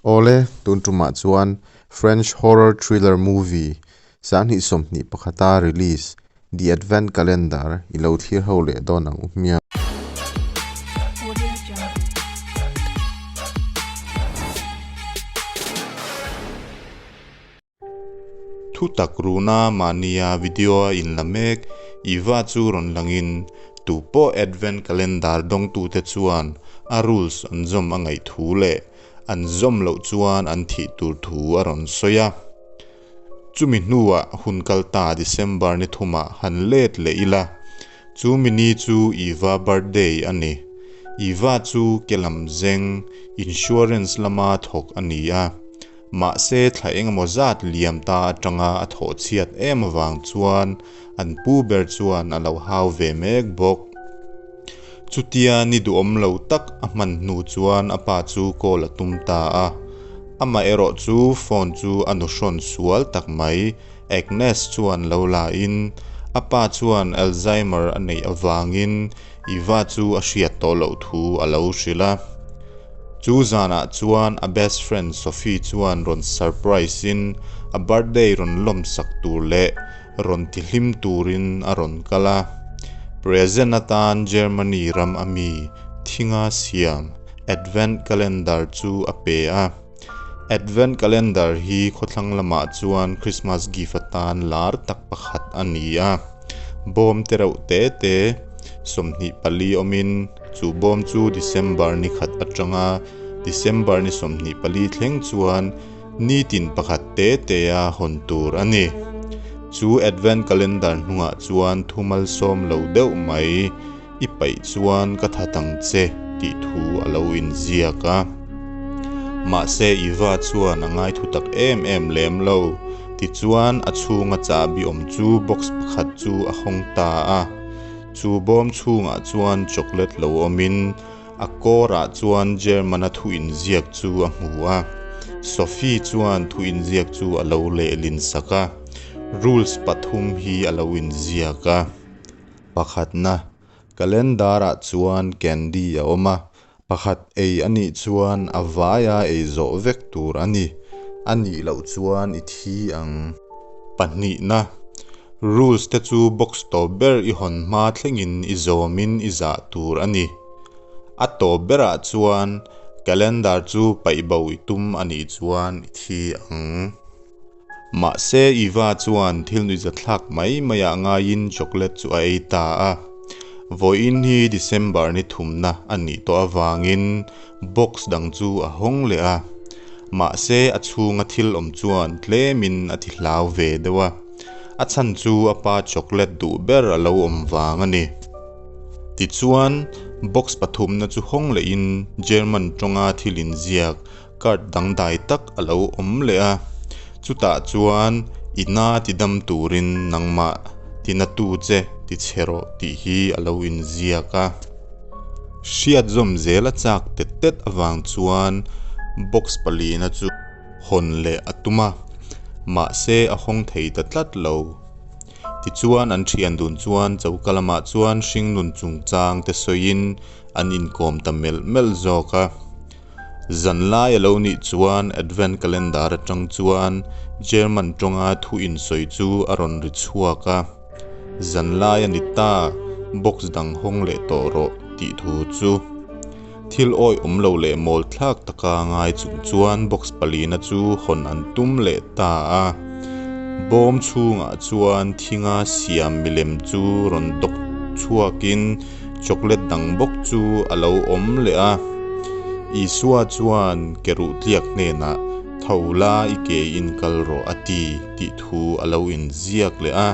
Awle, tun tumah chuan French horror thriller movie 2021 a release The Advent Calendar i lo thlir ho leh dawn ang u hmiang. Thu tak runa mahnia video a inla mek Eva chu rawn langin tupawh Advent Calendar dawngtute chuan a rules an zawm a ngaih thu leh an zawm loh chuan an thih tur thu a rawn sawi a. Chumi hnuah hun kal ta December ni thumah han let leh ila, chu mi ni chu Eva birthday a ni. Eva chu ke lam zeng insurance lama thawk a ni a. Mahse, thla engemaw zat liam ta atanga a thawh chhiat em avang chuan an pu ber chuan a lo hau ve mek bawk. Chutia ni duhawm lo tak a hman hnu chuan a pa chu call a tum ta a. Amah erawh chu phone chu a nuhrawn sual tak mai, Agnes chuan lo la in, a pa chuan Alzheimer a neih avangin Eva chu a hriat tawh loh thu a lo hrilh a. Chu zanah chuan a best friend Sophie chuan rawn surprise in a birthday rawn lawmsak tur leh rawn tihlim turin a rawn kal a. Present atan Germany ram ami thinga siam Advent calendar chu a pe a. Advent calendar hi khawthlang lamah chuan Christmas gift atan lar tak pakhat a ni a. Bawm te reuh te te 24 awmin chu bawm chu December ni khat atanga December ni 24 thleng chuan nitin pakhat te te a hawn tur a ni. Chu Advent calendar hnungah chuan thu malsawm lo deuh mai I paih chuan ka that ang che tih thu a lo inziak a. Mahse Eva chuan a ngaithu tak em em lem lo. Tichuan a chhunga chahbi awm chu box pakhat chu a hawng ta a. Chu bawm chhungah chuan chocolate lo awmin a kawrah chuan German-a thu inziak chu a hmu a. Sophie chuan thu inziak chu a lo lehlin sak a. Rules pathum hi a lo inziak a. Pakhatna, Calendar-ah chuan candy a awm a, pakhat ei a nih chuan a vaia ei zawh vek tur a ni. A nih loh chuan i thi ang. Pahnihna, Rules te chu box tawp ber i hawn hma thlengin i zawmin i zah tur a ni. A tawp berah chuan calendar chu paih bo i tum a nih chuan i thi ang. Mahse, Eva chuan thil nuihzathlak mai maiah ngaiin chocolate chu a ei ta a. Vawiin hi December ni thumna a nih tawh avangin box dang chu a hawng leh a. Mahse, a chhunga thil awm chuan tlemin a ti hlau ve deuh a. A chhan chu a pa chocolate duh ber a lo awm vang a ni. Tichuan, box pathumna chu hawng lehin German tawnga thil inziak Card dangdai tak a lo awm leh a, chutah chuan i na ti dam turin nangmah tina tu che ti chhe rawh tih hi a lo inziak a. Hriat zawm zel a chak tet tet avang chuan box palina chu hawn leh a tum a, mahse a hawng thei ta tlat lo. Tichuan an thian dun chuan choka lamah chuan hringnun chungchang te sawiin an inkawm ta melh melh zawk a. Zanlai a lo nih chuan Advent Calendar atang chuan German tawnga thu insawi chu a rawn ri chhuak a, Zanlai a ni ta, box dang hawng leh tawh rawh tih thu chu. Thil awih awm lo leh mawl thlak taka ngai chung chuan box palina chu hawn an tum leh ta a. Bawm chhungah chuan thinga siam milem chu rawn dawk chhuakin Chocolate dang bawk chu a lo awm leh a. Isua chuan ke ruh tliak hnenah, Tho la i ke in kal rawh a ti, tih thu a lo inziak leh a.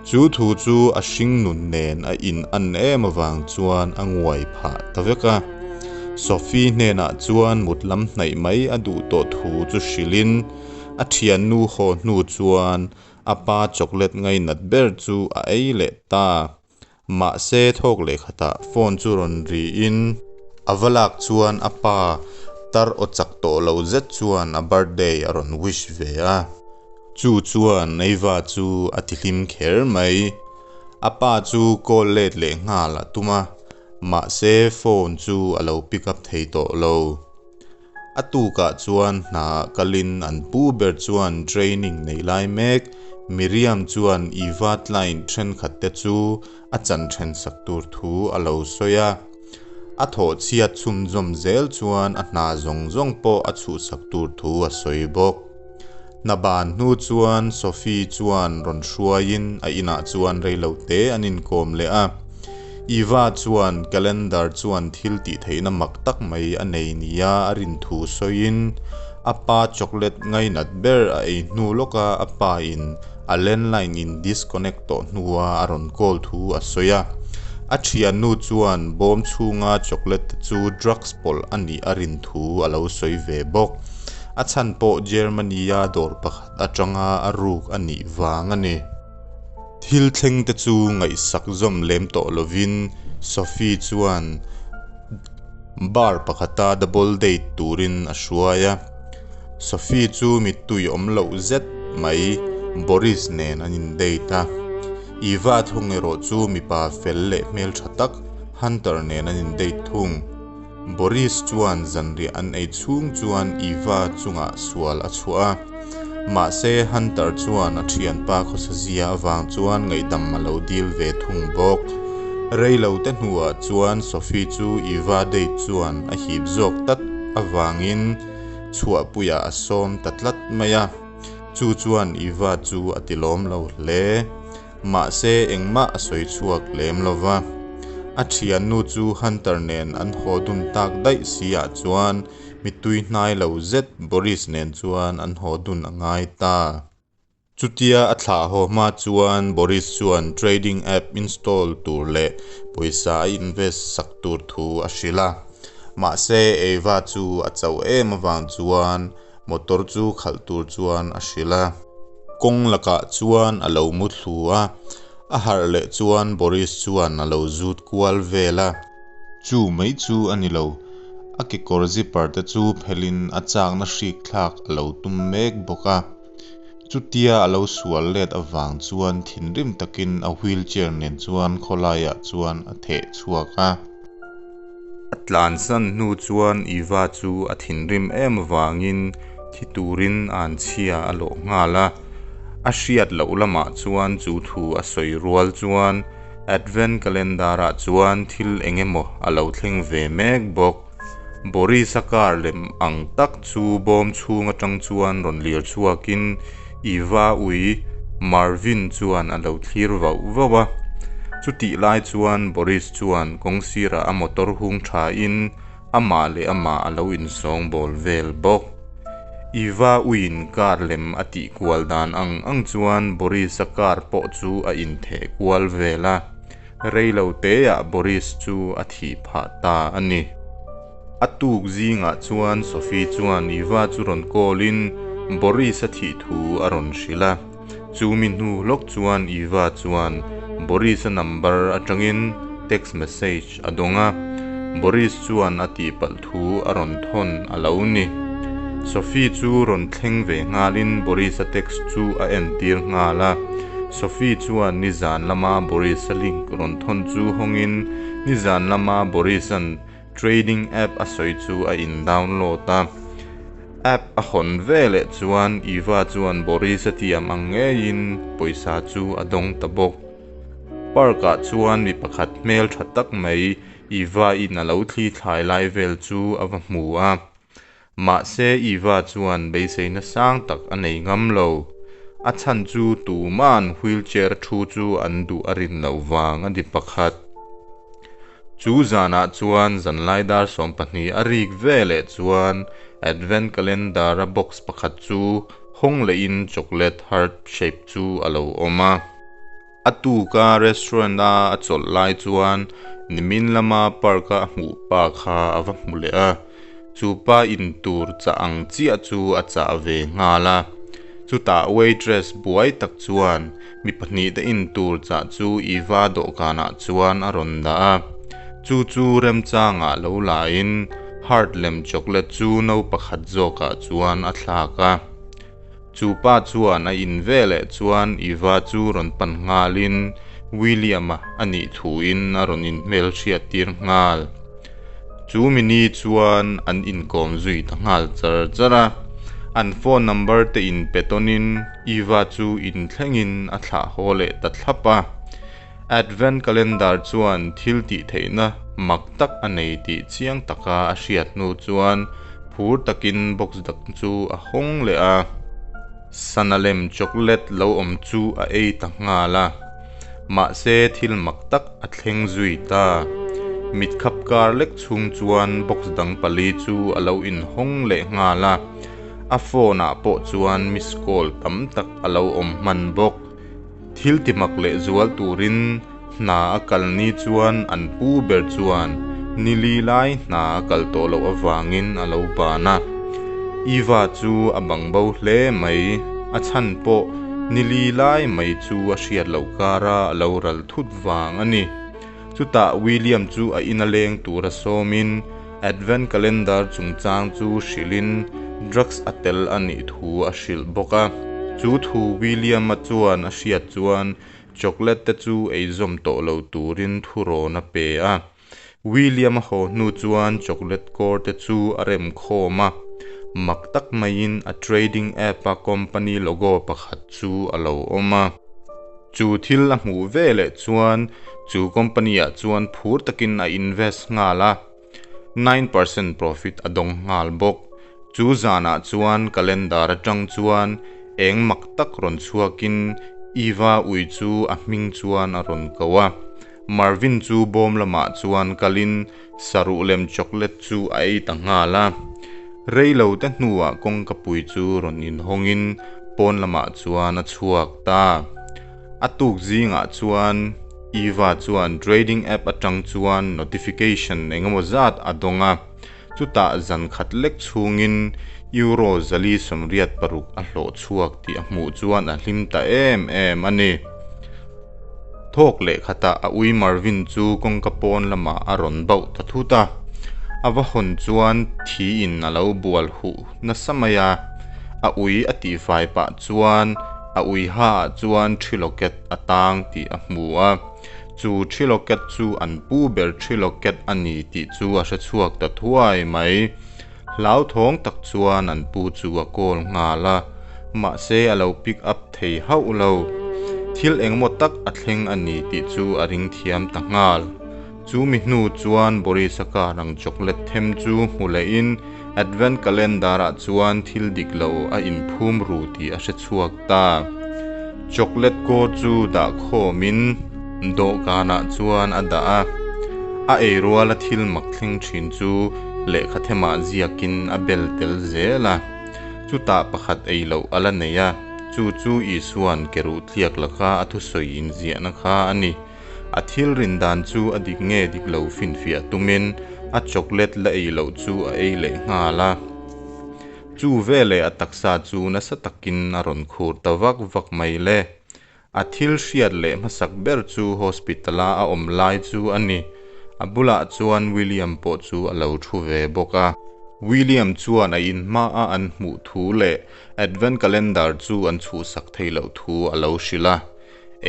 Chu thu chu a hringnun nen a in an em avang chuan a nguai phah ta vek a. Sophie hnenah chuan mut lam hnaih mai a duh tawh thu chu hrilhin a thiannu haw hnu chuan a pa chocolate ngainat ber chu a ei leh ta. Mahse thawk leh khatah phone chu rawn riin a va lak chuan a pa tar aw chak tawh lo zet chuan a birthday a rawn wish ve a. Chu chuan Ava chu a ti hlim kher mai. A pa chu call let leh nghal a tum a, mahse phone chu a lo pick up thei tawh lo. A tukah chuan hnaah kalin an pu ber chuan training nei lai mek Miriam chuan Eva client thenkhat te chu a chan then sak tur thu a lo sawi a. A thawh chhiat chhunzawm zel chuan a hna zawng zawng pawh a chhuhsak tur thu a sawi bawk. Hna ban hnu chuan Sophie chuan rawn hruaiin a inah chuan reilote an inkawm leh a. Eva chuan calendar chuan thil tih theihna mak tak mai a nei nia a rin thu sawiin a pa chocolate ngainat ber a ei hnu lawka a pa in a landline in disconnect tawh hnua a rawn call thu a sawi a. A thiannu chuan bawm chhunga chocolate te chu drugs pawlh a nih a rin thu a lo sawi ve bawk. A chhan pawh Germany-a dawr pakhat atanga a ruk a nih vang a ni. Thil thleng te chu ngaihsak zawm lem tawh lovin Sophie chuan bar pakhata double date turin a hruai a. Sophie chu mittui awm loh zet mai Boris nen an in date a. Eva thung erawh chu mipa fel leh hmeltha tak Hunter nen an in date thung. Boris chuan zanriah an ei chhung chuan Eva chungah sual a chhuah a. Mahse, Hunter chuan a thianpa khawsazia avang chuan ngaihdam a lo dil ve thung bawk. Reilo te hnuah chuan Sophie chu Eva date chuan a hip zawk tlat avangin chhuahpuiah a sawm ta tlat mai a. Chu chuan Eva chu a tilawm lo hle. Mahse, engmah a sawi chhuak lem lo va. A thiannu chu Hunter nen an haw dun tak daih si ah chuan mittui hnai lo zet Boris nen chuan an haw dun a ngai ta. Chutia a thlah haw hma chuan Boris chuan trading app install tur leh pawisa a invest sak tur thu a hrilh a. Mahse, Eva chu a chauh em avang chuan motor chu khalh tur chuan a hrilh a. Kawng lakah chuan a lo mu thlu a, a harh leh chuan Boris chuan a lo zut kual vel a. Chu mai chu a ni lo, a kekawr zipper te chu phelhin a chakna hrik thlak a lo tum mek bawk a. Chutia a lo sual let avang chuan thinrim takin a wheelchair nen chuan khawlaiah chuan a theh chhuak a. A tlansan hnu chuan Eva chu a thinrim em avangin thi turin an chhia a lawh nghal a. A hriat loh lamah chuan chu thu a sawi rual chuan Advent Calendar ah chuan thil eng emaw a lo thleng ve mek bawk. Boris-a car lem ang tak chu bawm chhung atang chuan rawn lir chhuakin Eva ui Marvin chuan a lo thlir vauh vauh a. Chutih lai chuan Boris chuan kawng sirah a motor hung thain amah leh amah a lo insawngbawl vel bawk. Eva uiin car lem a tih kual dan ang ang chuan Boris-a car pawh chu a intheh kual vel a. Reilo teah Boris chu a thih phah ta a ni. A tuk zingah chuan Sophie chuan Eva chu rawn call in Boris a thih thu a rawn hrilh a. Chu mi hnu lawk chuan Eva chuan Boris a number atangin text message a dawng a, Boris chuan a tihpalh thu a rawn thawn a lo ni. Sophie chu rawn thleng ve nghalin Boris a text chu a entir nghal a. Sophie chuan nizan lama Boris a link rawn thawn chu hawngin nizan lama Boris an Trading app a sawi chu a in download a. App a hawn veleh chuan Eva chuan Boris a tiam ang ngeiin pawisa chu a dawng ta bawk. Park ah chuan mi pakhat hmel tha tak mai Eva in a lo thli thlai lai vel chu a va hmu a. Mahse Eva chuan beiseina sang tak a nei ngam lo. A chhan chu tuma'n wheelchair thu chu an duh a rin loh vang a ni pakhat. Chu zanah chuan zanlai dar 12 a rik veleh chuan Advent Calendar-a box pakhat chu hawng lehin chocolate heart shape chu a lo awm a. A tuka restaurant-a a chawlh lai chuan nimin lama park-a a hmuh pa kha a va hmu leh a. Chu pa in tur chah ang chiah chu a chah ve nghal a. Chutah waitress buai tak chuan mi pahnihte in tur chah chu Eva dawhkanah chuan a rawn dah a. Chu chu remchangah lo lain heart lem chocolate chu no pakhat zawkah chuan a thlak a. Chu pa chuan a in veleh chuan Eva chu rawn pan nghalin William-a a nih thuin a rawn inhmelhriattir nghal. Chu mi ni chuan an inkawm zui ta nghal char char a. An phone number te inpe tawnin Eva chu inthlengin a thlah haw leh ta thlap a. Advent Calendar chuan thil tih theihna mak tak a nei tih chiang taka a hriat hnu chuan phur takin box dang chu a hawng leh a. Sana lem chocolate lo awm chu a ei ta nghal a. Mahse thil mak tak a thleng zui ta. Mit khap kar lek chhung chuan box dang pali chu a lo inhawng leh nghal a. A phone ah pawh chuan miss call tam tak a lo awm hman bawk. Thil ti mak leh zual turin hna a kal ni chuan an pu ber chuan ni li lai hna a kal tawh loh avangin a lo ban a. Eva chu a bang bo hle mai, a chhan pawh ni li lai mai chu a hriat loh kara a lo ral thut vang a ni. Chutah William chu a ina leng tura sawmin Advent Calendar chungchang chu hrilhin drugs a tel a nih thu a hrilh bawk a. Chu thu William-a chuan a hriat chuan chocolate te chu eizawm tawh lo turin thurawn a pe a. William-a haw hnu chuan chocolate kawr te chu a rem khawm a, mak tak maiin a trading app-a company logo pakhat chu a lo awm a. Chu thil a hmuh veleh chuan chu company-ah chuan phur takin a invest nghal a, 9% profit a dawng nghal bawk. Chu zanah chuan calendar atang chuan eng mak tak rawn chhuakin Eva ui chu a hming chuan a rawn ko a. Marvin chu bawm lamah chuan kalin saruh lem chocolate chu a ei ta nghal a. Rei lo te hnuah kawngkapui chu rawn inhawngin pawn lamah chuan a chhuak ta. A tuk zingah chuan Eva chuan trading app atang chuan notification engemaw zat a dawng a. Chutah zan khat lek chhungin Euro 486 a hlawh chhuak tih a hmuh chuan a hlim ta em em a ni. Thawk leh khatah a ui Marvin chu kawngka pawn lamah a rawn bauh ta thut a. A va hawn chuan thiin a lo bual huh nasa mai a. A ui a tihfai pah chuan a ui haah chuan thi locket a tang tih a hmu a. Chu thi locket chu an pu ber thi locket a ni tih chu a hre chhuak ta thuai mai. Hlauthawng tak chuan an pu chu a call nghal a, mahse a lo pick up thei hauh lo. Thil engemaw tak a thleng a ni tih chu a ring thiam ta nghal. Chu mi hnu chuan Boris-a car ang chocolate them chu hmu lehin Advent Calendar ah chuan thil dik lo a inphum ru tih a hre chhuak ta. Chocolate kaw chu dah khawmin dawhkanah chuan a dah a, a ei ruala thil mak thleng thin chu lehkha themah ziakin a bel tel zel a. Chutah pakhat ei loh a la nei a, chu chu Isua'n ke ruh tliak laka a thusawi inziahna kha a ni. A thil rin dan chu a dik nge dik lo finfiah tumin a chocolate la ei loh chu a ei leh nghal a. Chu veleh a taksa chu nasa takin a rawn khur ta vak vak mai le. A thil hriat leh hmasak ber chu hospital a a awm lai chu a ni. A bulah chuan William pawh chu a lo thu ve bawk a. William chuan a in hmaa an hmuh thu leh Advent Calendar chu an chhuhsak theih loh thu a lo hrilh a.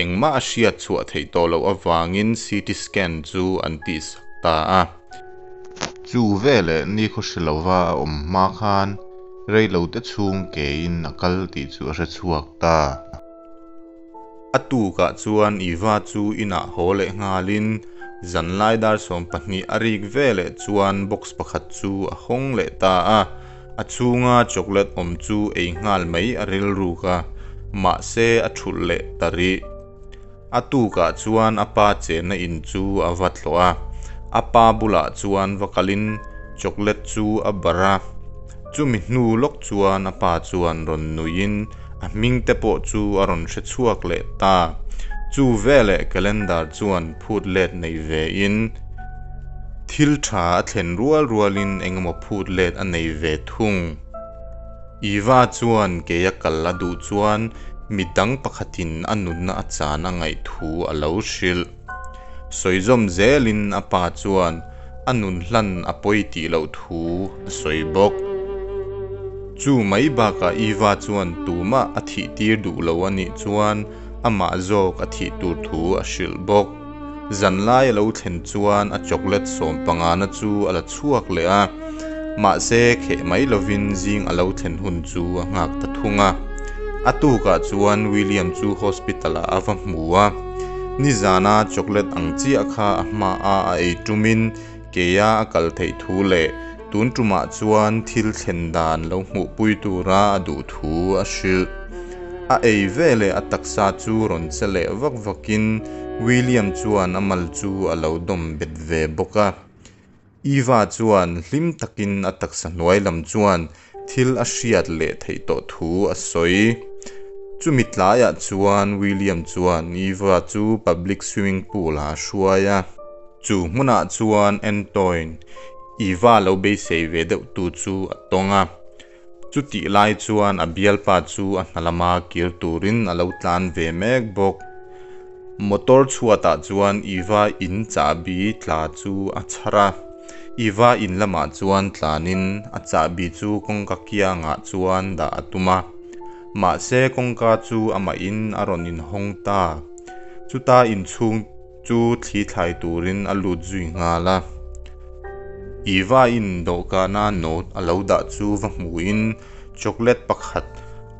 Engmah a hriat chhuah theih tawh loh avangin CT scan chu an tihsak ta a. Chu veleh nikhaw hre lova a awm hma khan reilote chhung kein a kal tih chu a hre chhuak ta. A tukah chuan Eva chu inah haw leh nghalin zanlai dar 12 a rik veleh chuan box pakhat chu a hawng leh ta a. A chhunga chocolate awm chu ei nghal mai a rilruk a, mahse a thulh leh ta rih. A tukah chuan a pa chenna in chu a va tlawh a, a pa bulah chuan va kalin chocolate chu a barh a. Chumi hnu lawk chuan a pa chuan rawn nuihin a hming te pawh chu a rawn hre chhuak leh ta. Chu veleh calendar chuan phut let nei vein thil tha a thlen rual rualin engemaw phut let a nei ve thung. Eva chuan kei a kal a duh chuan mi dang pakhatin a nunna a chan a ngaih thu a lo hrilh. Sawizawm zelin a pa chuan a nun hlan a pawi tih loh thu a sawi bawk. Chu mai bakah Eva chuan tumah a thih tir duh lo a nih chuan amah zawk a thih tur thu a hrilh bawk. Zanlai a lo thlen chuan a chocolate sawmpangana chu a la chhuak leh a, mahse kheh mai lovin zing a lo thlen hun chu a nghak ta thung a. A tukah chuan William chu hospital ah a va hmu a, nizana chocolate ang chiah kha a hma a a ei tumin keia a kal theih thu leh tun tumah chuan thil thlen dan lo hmuhpui tura a duh thu a hrilh. A ei veleh a taksa chu rawn che leh vak vakin William chuan a mal chu a lo dawm bet ve bawk a. Eva chuan hlim takin a taksa hnuai lam chuan thil a hriat leh theih tawh thu a sawi. Chumi tlaiah chuan William chuan Eva chu public swimming pool ah a hruai a. Chu hmunah chuan Antoine, Eva lo beisei ve deuh tu chu a tawng a. Chutih lai chuan a bialpa chu a hna lama kir turin a lo tlan ve mek bawk. Motor chhuatah chuan Eva in chahbi tla chu a chhar a. Eva in lamah chuan tlanin a chahbi chu kawngka kiangah chuan dah a tum a. Mahse kawngka chu amahin a rawn inhawng ta. Chuta inchhung chu thli thlai turin a lut zui nghal a. Eva-in dawhkana note a lo dah chu va hmuhin chocolate pakhat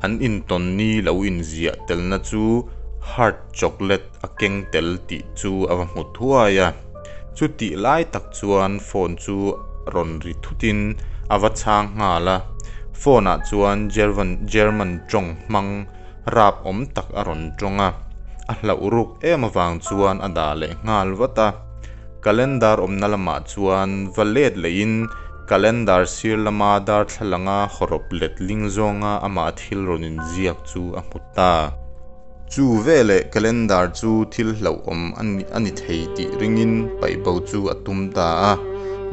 an intawn ni lo inziah telna chu hard chocolate a keng tel tih chu a va hmu thuai a. Chutih lai tak chuan phone chu rawn ri thutin a va chhang nghal a. Phone-ah chuan German tawng hmang rap awm tak a rawn tawng a, a hlauh ruk em avang chuan a dah leh nghal vat a. Calendar awmna lamah chuan va let lehin calendar sir lama darthlalanga hawrawp let ling zawnga amah thil rawn inziak chu a hmu ta. Chu veleh calendar chu thil hlauhawm a ni thei tih ringin paihbo chu a tum ta a.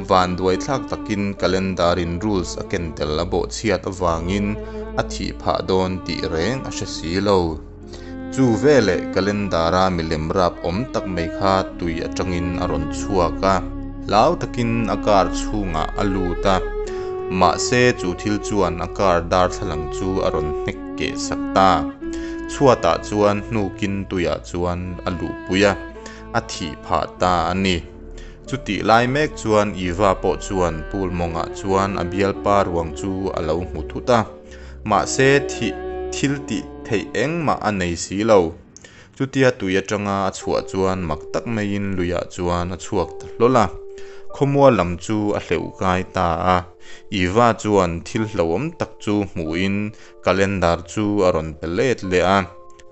Vanduaithlak takin calendar in rules a ken tel a bawhchhiat avangin a thih phah dawn tih reng a hre si lo. Chu veleh calendar a milem rap awm tak mai kha tui atangin a rawn chhuak a, hlau takin a car chhungah a lut a. Mahse chu thil chuan a car darthlalang chu a rawn hnek keh sak ta. Chhuatah chuan hnukin tuiah chuan a luhpui a, a thih phah ta a ni. Chutih lai mek chuan Eva pawh chuan pool mawngah chuan a bialpa ruang chu a lo hmu thut a. Mahse thih thil tih theih engmah a nei si lo. Chutia tui atanga a chhuah chuan mak tak maiin luiah chuan a chhuak ta hlawl a. Khawmual lam chu a hleuh kai ta a. Eva chuan thil hlauhawm tak chu hmuhin calendar chu a rawn pe let leh a.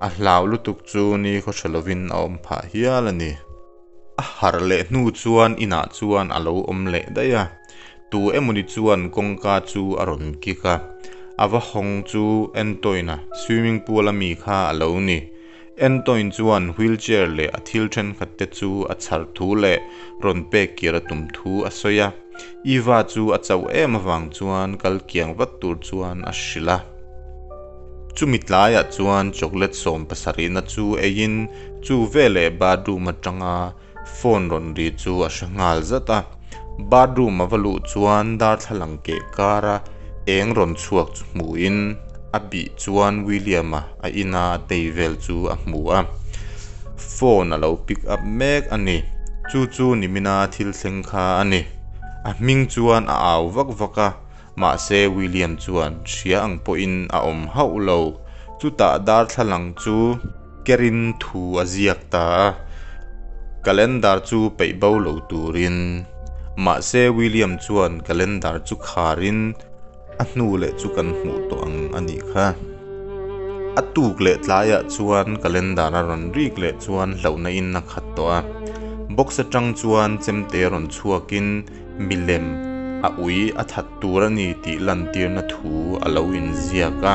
A hlau lutuk chu nikhaw hre lovin a awm phah hial a ni. A harh leh hnu chuan inah chuan a lo awm leh daih a, tu emawni chuan kawngka chu a rawn kik a, a va hawng chu Antoine-a swimming pool a mi kha a lo ni. Antoine chuan wheelchair leh a thil thenkhat te chu a chhar thu leh rawn pek kir a tum thu a sawi a, Eva chu a chauh em avang chuan kal kiang vat tur chuan a hrilh a. Chumi tlaiah chuan chocolate 70na chu eiin chu veleh bathroom atanga phone rawn ri chu a hre nghal zat a. Bathroom a va luh chuan darthlalang keh kara eng rawn chhuak chu hmuhin a bih chuan William-a a ina a tei vel chu a hmu a. Phone a lo pick up mek a ni. Chu chu nimina thil thleng kha a ni. A hming chuan a au vak vak a. Mahse William chuan hria ang pawhin a awm hauh lo. Chutah darthlalang chu kerin thu a ziak ta a, calendar chu peih bo lo turin. Mahse William chuan calendar chu kharin a hnu leh chu kan hmuh tawh ang a nih kha. A tuk leh tlaiah chuan calendar a rawn rik leh chuan hlauhna in a khat tawh a. Box atang chuan chemte rawn chhuakin Milem a ui a that tur a ni tih lantirna thu a lo inziak a.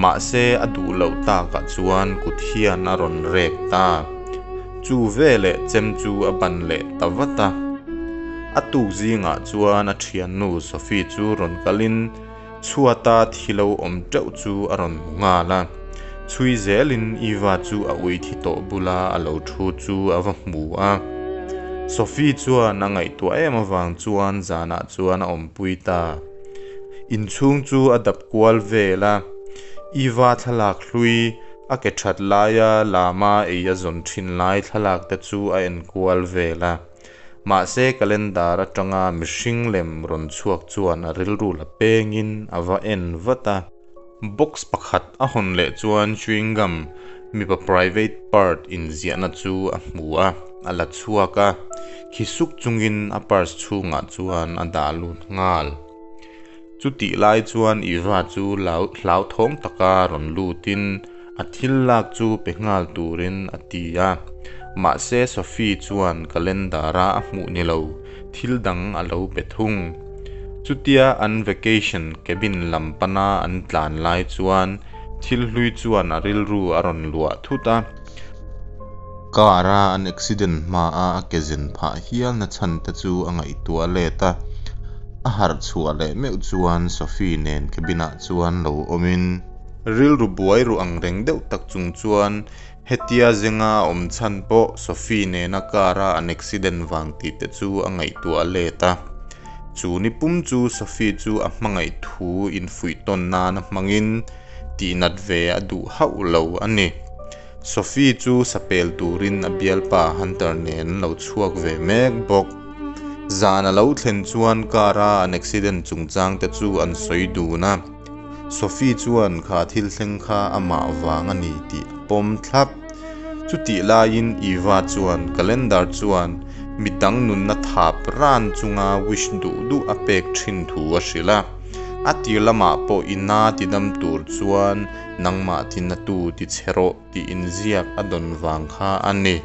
Mahse a duh loh takah chuan kut hian a rawn rek ta. Chu veleh chem chu a ban leh ta vat a. A tuk zingah chuan a thiannu Sophie chu rawn kalin Chhuata thi lo awm teuh chu a rawn hmu nghal a. Chhui zelin Eva chu a ui thi tawh bula a lo thu chu a va hmu a. Sophie chuan a ngaihtuah em avang chuan zanah chuan a awmpui ta. Inchhung chu a dap kual vel a. Eva thlalak hlui. A ke that laia lama ei a zawn thin lai thlalak te chu a en kual vel a. Mahse calendar atanga mihring lem rawn chhuak chuan a rilru la pengin a va en vat a. Box pakhat a hawn leh chuan chewing gum mipa private part inziahna chu a hmu a, a la chhuak a. Khi suk chungin a purse chhungah chuan a dah lut nghal. Chutih lai chuan Eva chu hlauthawng taka rawn lutin a thil lak chu pe nghal turin a ti a. Mahse Sophie chuan calendar-a a hmuh ni lo, thil dang a lo pe thung. Chutia an vacation cabin lam pana an tlan lai chuan thil hlui chuan a rilru a rawn luah thut a. Car-a an accident hmaa a ke zen phah hial na chhan te chu a ngaihtuah let a. A harh chhuah leh meuh chuan Sophie nen cabin-ah chuan lo awmin. Rilru buai ru ang reng deuh tak chung chuan hetia zenga a awm chhan pawh Sophie nena car-a an accident vang tih te chu a ngaihtuah let a. Chu ni pum chu Sophie chu a hmangaih thu infuih tawn nana hmangin tihnat ve a duh hauh lo a ni. Sophie chu sapel turin a bialpa Hunter nen an lo chhuak ve mek bawk. Zan a lo thlen chuan car a an accident chungchang te chu an sawi dun a. Sophie chuan kha thil thleng kha amah vang a ni tih a pawm thlap. Chutih laiin Eva chuan calendar chuan midang nunna thap ran chunga wish duh duh a pek thin thu a hrilh a. A tir lamah pawh ina tidam tur chuan nangmah tinatu ti chhe rawh tih inziak a dawn vang kha a ni.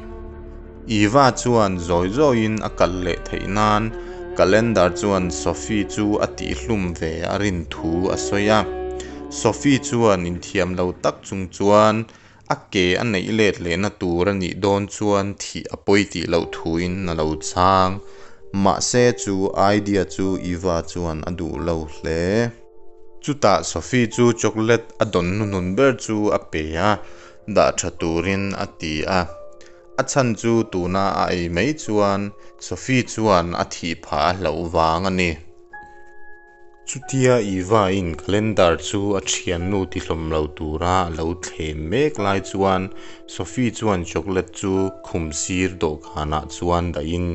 Eva chuan zawi zawiin a kal leh theih nan calendar chuan Sophie chu a tihhlum ve a rin thu a sawi a. Sophie chuan inthiam lo tak chung chuan a ke a neih let lehna tur a nih dawn chuan thih a pawi tih loh thuin a lo chhang. Mahse chu idea chu Eva chuan a duh lo hle. Chutah Sophie chu chocolate a dawn hnuhnun ber chu a pe a, dah tha turin a ti a. A chhan chu tuna a ei mai chuan Sophie chuan a thih phah a hlauh vang a ni. Chutia Eva-in calendar chu a thiannu tihlawm lo tura a lo thlem mek lai chuan Sophie chuan chocolate chu khum sir dawhkanah chuan dahin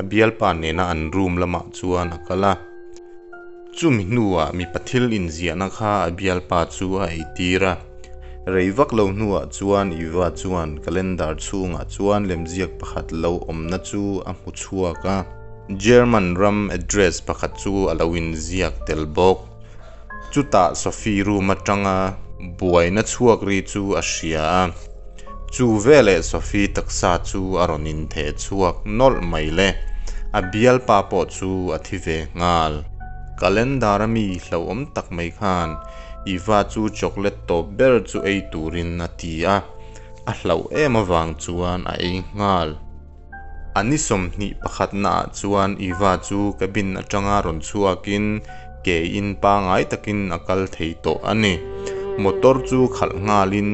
a bialpa nena an room lamah chuan a kal a. Chumi hnuah mipa thil inziahna kha a bialpa chu a eitir a. Rei vak lo hnuah chuan Eva chuan calendar chhungah chuan lemziak pakhat lo awmna chu a hmu chhuak a. German ram address pakhat chu a lo inziak tel bawk. Chutah Sophie room atanga buaina chhuak ri chu a hria a. Chu veleh Sophie taksa chu a rawn intheh chhuak nawlh mai le. A bialpa pawh chu a thi ve nghal. Calendar a mi hlauhawm tak mai khan Eva chu chocolate tawp ber chu ei turin a ti a, a hlauh em avang chuan a ei nghal. A ni 21 naah chuan Eva chu cabin atanga rawn chhuakin ke in pangai takin a kal thei tawh a ni. Motor chu khalh nghalin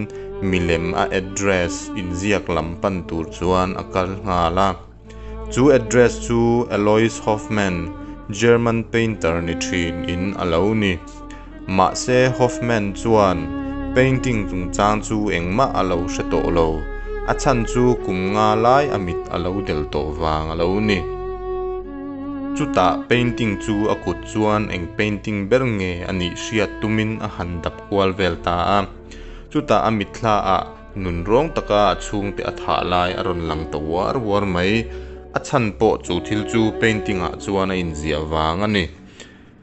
milem a address inziak lam pan tur chuan a kal nghal a. Chu address chu Alois Hoffman, German painter ni thin in a lo ni. Mahse Hoffman chuan painting chungchang chu engmah a lo hre tawh lo. A chhan chu kum nga lai a mit a lo del tawh vang a lo ni. Chutah painting chu a kut chuan eng painting ber nge a nih hriat tumin a han dap kual vel ta a. Chutah a mitthla ah nunrawng taka a chhungte a thah lai a rawn lang ta uar uar mai. A chhan pawh chu thil chu painting ah chuan a inziah vang a ni.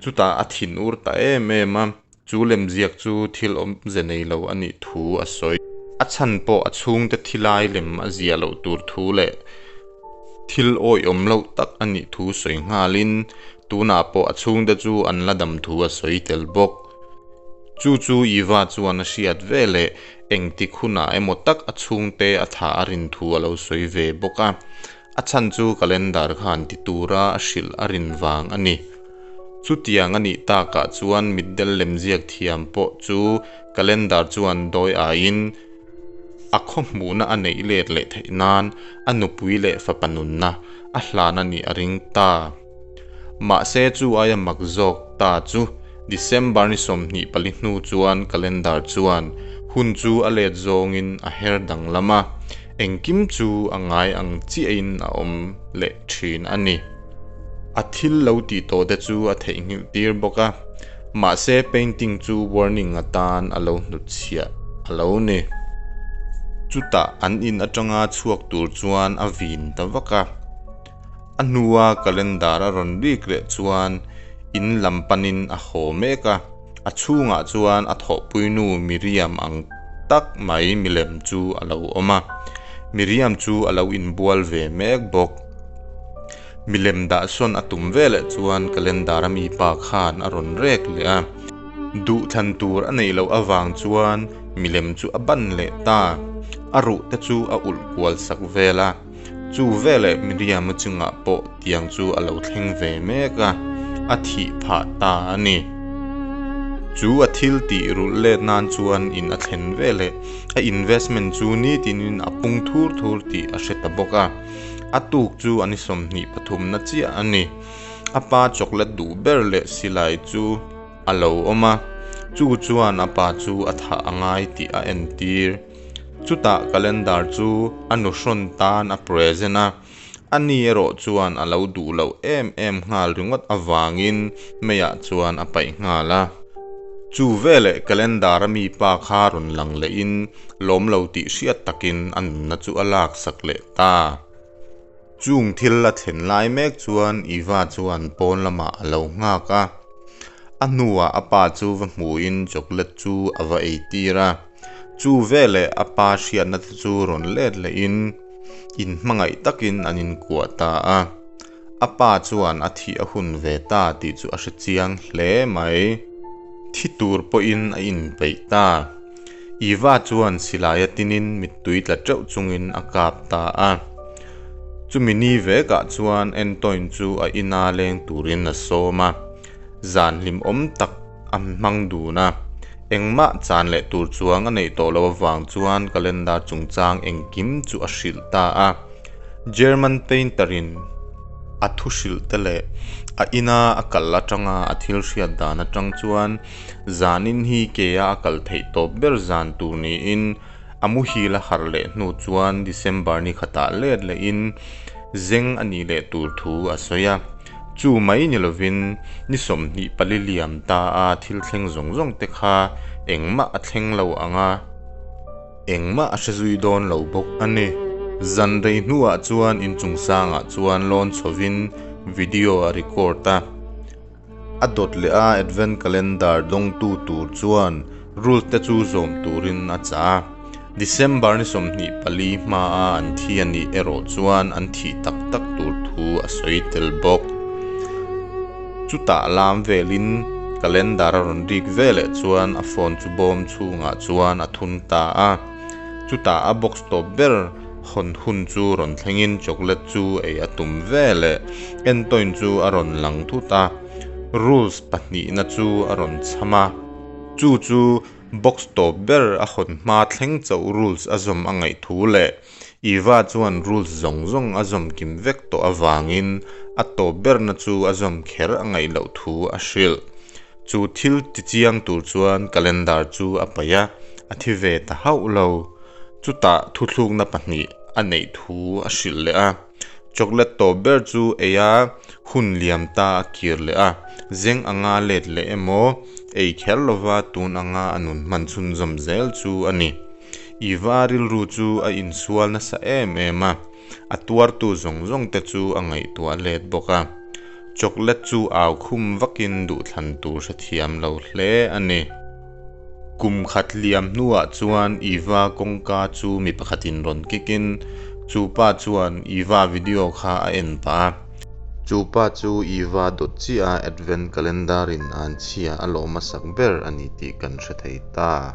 Chutah a thin ur ta em em a, chu lemziak chu thil awmze nei lo a nih thu a sawi. A chhan pawh a chhungte thilai lem a ziah loh tur thu leh thil awihawm loh tak a nih thu sawi nghalin tunah pawh a chhungte chu an la dam thu a sawi tel bawk. Chu chu Eva chuan a hriat ve leh engtik hunah emaw tak a chhungte a thah a rin thu a lo sawi ve bawk a. A chhan chu calendar khan ti tura a hrilh a rin vang a ni. Chutiang a nih takah chuan mitdel lemziak thiam pawh chu calendar chuan dawi aiin a khaw hmuhna a neih let leh theih nan a nupui leh fapa nunna a hlan a nih a ring ta. Mahse chu aia mak zawk ta chu December ni 24 hnu chuan calendar chuan Hun chu a let zawngin a her danglam a, engkim chu a ngai ang chiahin a awm leh thin a ni. A thil lo tih tawh te chu a theihnghilh tir bawk a, mahse painting chu warning atan a lo hnutchhiah a lo ni. Chutah an in atanga chhuak tur chuan a vin ta vak a. A hnua calendar a rawn rik leh chuan in lam panin a haw mek a, a chhungah chuan a thawhpuinu Miriam ang tak mai milem chu a lo awm a. Miriam chu a lo inbual ve mek bawk. Milem dah sawn a tum veleh chuan calendar a mi pa khan a rawn rek leh a. Duhthlan tur a neih loh avang chuan milem chu a ban leh ta. A ruh te chu a ulh kual sak vel a. Chu veleh Miriam-a chungah pawh tiang chu a lo thleng ve mek a, a thih phah ta a ni. Chu a thil tih rulh let nan chuan in a thlen veleh a investment chu nitinin a pung thur thur tih a hre ta bawk a. A tuk chu a ni 23 na chiah a ni. A pa chocolate duh ber leh silai chu a lo awm a, chu chuan a pa chu a thah a ngai tih a entir. Chutah calendar chu a nuhrawn tan a present a, a ni erawh chuan a lo duh loh em em nghal ringawt avangin meiah chuan a paih nghal a. Chu veleh calendar a mi pa kha rawn lang lehin lawm lo tih hriat takin a nunna chu a laksak leh ta. Chung thil a thlen lai mek chuan Eva chuan pawn lamah a lo nghak a. A hnuah a pa chu va hmuhin chocolate chu a va ei tir a. Chu veleh a pa hriatna te chu rawn let lehin inhmangaih takin an inkuah ta a. A pa chuan a thih a hun ve ta tih chu a hre chiang hle mai. Thi tur pawhin a inpeih ta. Eva chuan silaia tinin mittui tla teuh chungin a kap ta a. Chumi ni vekah chuan Antoine chu a ina leng turin a sawm a, zan hlimawm tak a hmang dun a. Engmah chan leh tur chuang a neih tawh loh avang chuan calendar chungchang engkim chu a hrilh ta a. German painter-in a thu hrilh te leh a ina a kal atanga a thil hriat dan atang chuan Zanin hi kea a kal theih tawp ber zan tur niin a muhil a harh leh hnu chuan December ni khatah let lehin zeng a nih leh tur thu a sawi a. Chu mai ni lovin ni 24 liam ta a thil thleng zawng zawng te kha engmah a thleng lo ang a, engmah a hre zui dawn lo bawk a ni. Zan rei hnuah chuan inchung sangah chuan lawn chhovin video a record a. A dawt leh a Advent Calendar dawngtu tur chuan rules te chu zawm turin a chah a. December ni 24 hmaa an thi a nih erawh chuan an thih tak tak tur thu a sawi tel bawk. Chutah lam velin calendar a rawn rik veleh chuan a phone chu bawm chhungah chuan a thun ta a. Chutah a box tawp ber hawn hun chu rawn thlengin chocolate chu ei a tum veleh Antoine chu a rawn lang thut a, rules pahnihna chu a rawn chham a. Chu chu box tawp ber a hawn hma thleng chauh rules a zawm a ngaih thu leh Eva chuan rules zawng zawng a zawm kim vek tawh avangin a tawp berna chu a zawm kher a ngaih loh thu a hrilh. Chu thil tichiang tur chuan calendar chu a paih a, a thi ve ta hauh lo. Chutah thuthlukna pahnih a neih thu a hrilh leh a. Chocolate tawp ber chu ei a, hun liam ta a kir leh a, zeng anga let leh emaw, ei kher lova tun anga a nun hman chhunzawm zel chu a ni. Eva rilru chu a insual nasa em em a, a tuartu zawng zawng te chu a ngaihtuah let bawk a. Chocolate chu au khum vakin duhthlan tur hrethiam lo hle a ni. Kum khat liam hnuah chuan Eva kawngka chu mi pakhatin rawn kikin chu pa chuan Eva video kha a en pah a. Chu pa chu Eva dawt chiah a Advent Calendar in an chhia a lawm hmasak ber a ni tih kan hre thei ta.